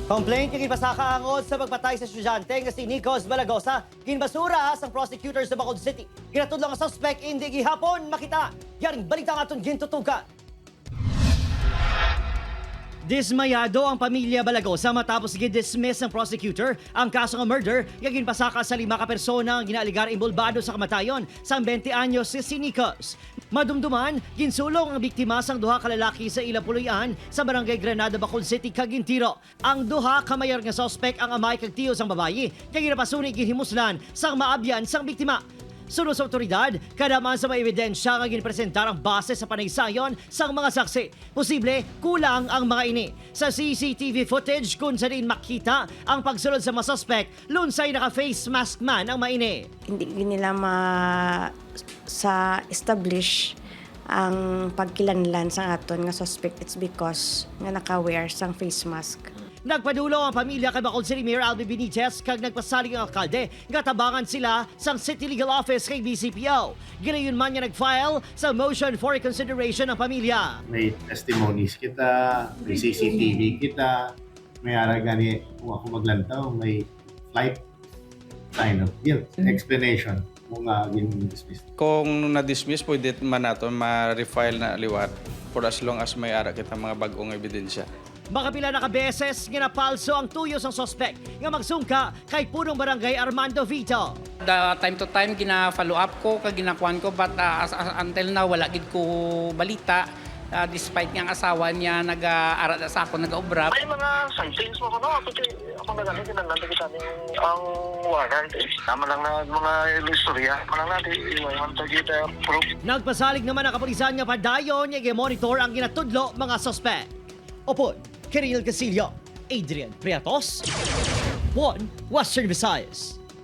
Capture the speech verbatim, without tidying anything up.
Complaint nga ginpasaka angod sa pagpatay sa estudyante nga si Nicos Balagosa, ginbasura sang prosecutor sa Bacolod City. Ginatudlo nga suspect indi gihapon makita. Yaring balita ang aton gintutukan. Dismayado ang pamilya Balagosa matapos gin-dismiss sang prosecutor ang kaso nga murder nga ginpasaka sa lima ka persona nga ginaalegar inbolbado sa kamatayon sang twenty anyos nga si Nicos. Madumduman, ginsulong ang biktima sang duha ka lalaki sa ila puloy-an sa Barangay Granada, Bacolod City, kag gintiro. Ang duha ka mayar nga suspek ang amay kag tiyo sang babayi nga ginapasuni ginhimuslan sang maabyan sang biktima. Suno sa awtoridad, kadam-an sa mga ebidensya nga ginpresentar ang base sa panaysayon sang mga saksi. Posible kulang ang mga ini. Sa C C T V footage, kun sa diin makita ang pagsulod sa mga suspek, lunsay naka-face mask man ang mga ini. Hindi gid nila ma-, sa establish ang pagkilanlan sang aton nga suspect, it's because nga naka-wear sang face mask. Nagpadulong ang pamilya kay Bacolod City Mayor Albee Benitez kag nagpasalig ang alkalde nga tabangan sila sang City Legal Office kag B C P O. Gilayon man nga nag-file sa motion for reconsideration ang pamilya. May testimonies kita, may C C T V kita, may ara gani kung ako maglantaw, may flight sign of guilt. Mhm. Explanation kung nga gin-dismiss. Kung na-dismiss, pwede man nato ma-refile na liwat for as long as may ara kita mga bag-ong ebidensya. Makapila na ka beses nga napalso ang tuyo sang suspek nga magsungka kay Punong Barangay Armando Vito. The time to time gina-follow up ko kag ginakuan ko, but, ah, as, as, until now wala gid ko balita, ah, despite nga ang asawa niya nag-aara sa ako, nag-obra. May mga sightings mo ko, no? Ako kay, ako na gani kinahanglan kita ning ang warrant, eh. Tama lang na mga istorya. Tama lang natin, iwan man to kita proof. Nagpasalig naman ang kapulisan nga padayon nga i-monitor ang ginatudlo mga suspek. Upod, Kiril Castillo, Adrian Priatos, One Western Visayas.